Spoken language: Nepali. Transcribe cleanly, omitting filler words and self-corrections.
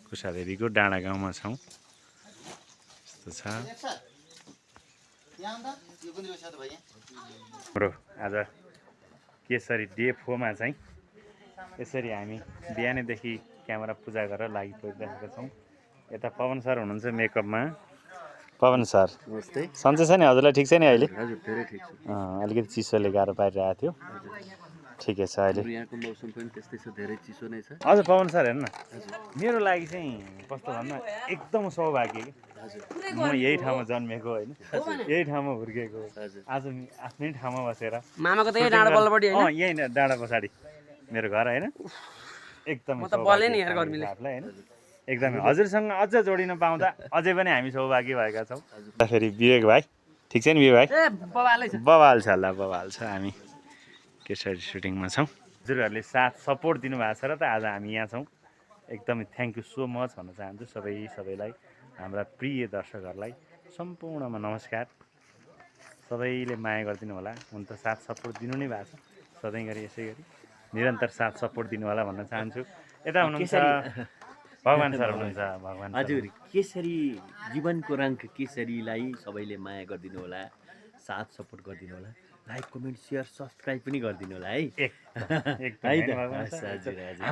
कुसादेवीको डाँडा गाउँमा छौँ। यस्तो छ हाम्रो आज केसरी डे 4 मा चाहिँ यसरी हामी बिहानैदेखि क्यामेरा पूजा गरेर लागि परिरहेका छौँ। यता पवन सर हुनुहुन्छ मेकअपमा। पवन सर नमस्ते। सन्चै छ नि हजुरलाई? ठिक छ नि अहिले? हजुर धेरै ठिक छ। अलिकति चिसोले गाह्रो पारिरहेको थियो। ठिकै छ अहिले। यहाँको मौसम पनि त्यस्तै छ, धेरै चिसो नै छ। हजुर पवन सर हेर्नु न, मेरो लागि चाहिँ कस्तो भन्नु एकदम सौभाग्य कि म यही ठाउँमा जन्मेको होइन, यही ठाउँमा हुर्केको, आज आफ्नै ठाउँमा बसेर मामाको त यही डाँडा बल्लपट्टि होइन? यही डाँडा पछाडि मेरो घर होइन। एकदमै बले नि यार गर्मीले होइन, एकदमै हजुरसँग अझ जोडिन पाउँदा अझै पनि हामी सौभाग्य भएका छौँ। फेरि विवेक भाइ ठिक छ नि? विवेक भाइ बवाल छ ल, बवाल छ। हामी केसरी सुटिङमा छौँ। हजुरहरूले साथ सपोर्ट दिनुभएको छ र त आज हामी यहाँ छौँ। एकदमै थ्याङ्क यू सो मच भन्न चाहन्छु सबैलाई, हाम्रा प्रिय दर्शकहरूलाई सम्पूर्णमा नमस्कार। सबैले माया गरिदिनु होला। हुन त साथ सपोर्ट दिनु नै भएको छ, सधैँ गरी यसै गरी निरन्तर साथ सपोर्ट दिनु होला भन्न चाहन्छु। यता हुनुहुन्छ भगवान सर हुनुहुन्छ। भगवान हजुर, केसरी जीवनको रङ्ग केसरीलाई सबैले माया गरिदिनु होला, साथ सपोर्ट गरिदिनु होला, लाइक कमेन्ट सेयर सब्सक्राइब पनि गरिदिनु होला है। एकदम है त? हजुर हजुर।